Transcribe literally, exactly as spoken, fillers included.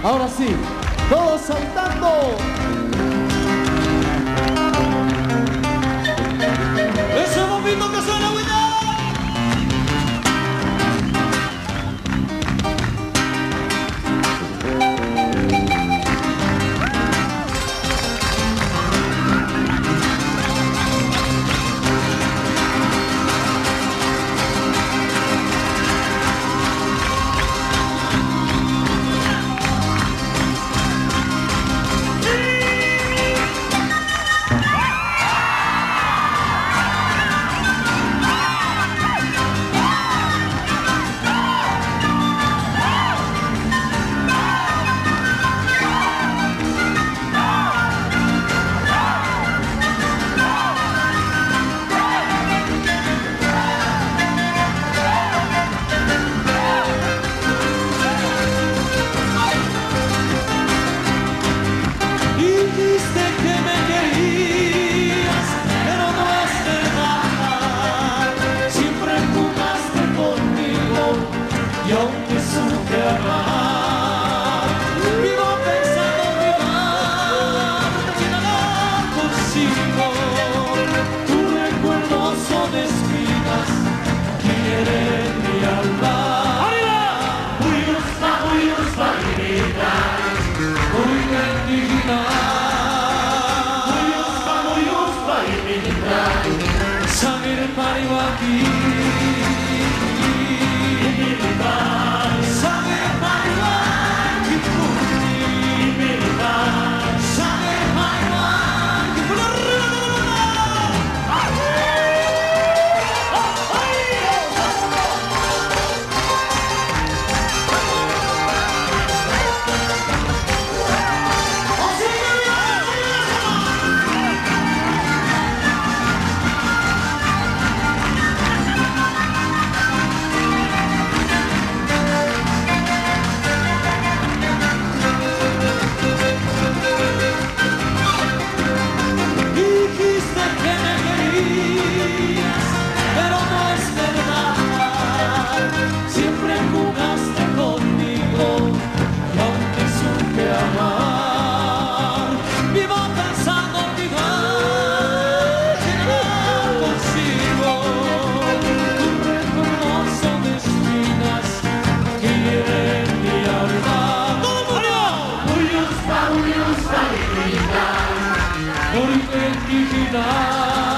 Ahora sí, todos saltando. Ese bombito que suena, buena. Dijiste que me querías, pero no es verdad. Siempre jugaste conmigo, y aunque supe amar, vivo pensando olvidarte, que nada consigo. Tus recuerdos son espinas que hieren mi alma. ¡Arriba! Buyurspa, buyurspa imita, buyurspa, buyurspa imita, sangir pariwaki. Imita, sangir pariwaki. Imita, sangir pariwaki. Dijiste que me querías, pero no es verdad. Siempre jugaste conmigo, y aunque supe amar, vivo pensando olvidarte, que nada consigo. Tus recuerdos son espinas que hieren mi alma. ¡Todo el mundo! Buyurspa, buyurspa imita, buyurspa imita.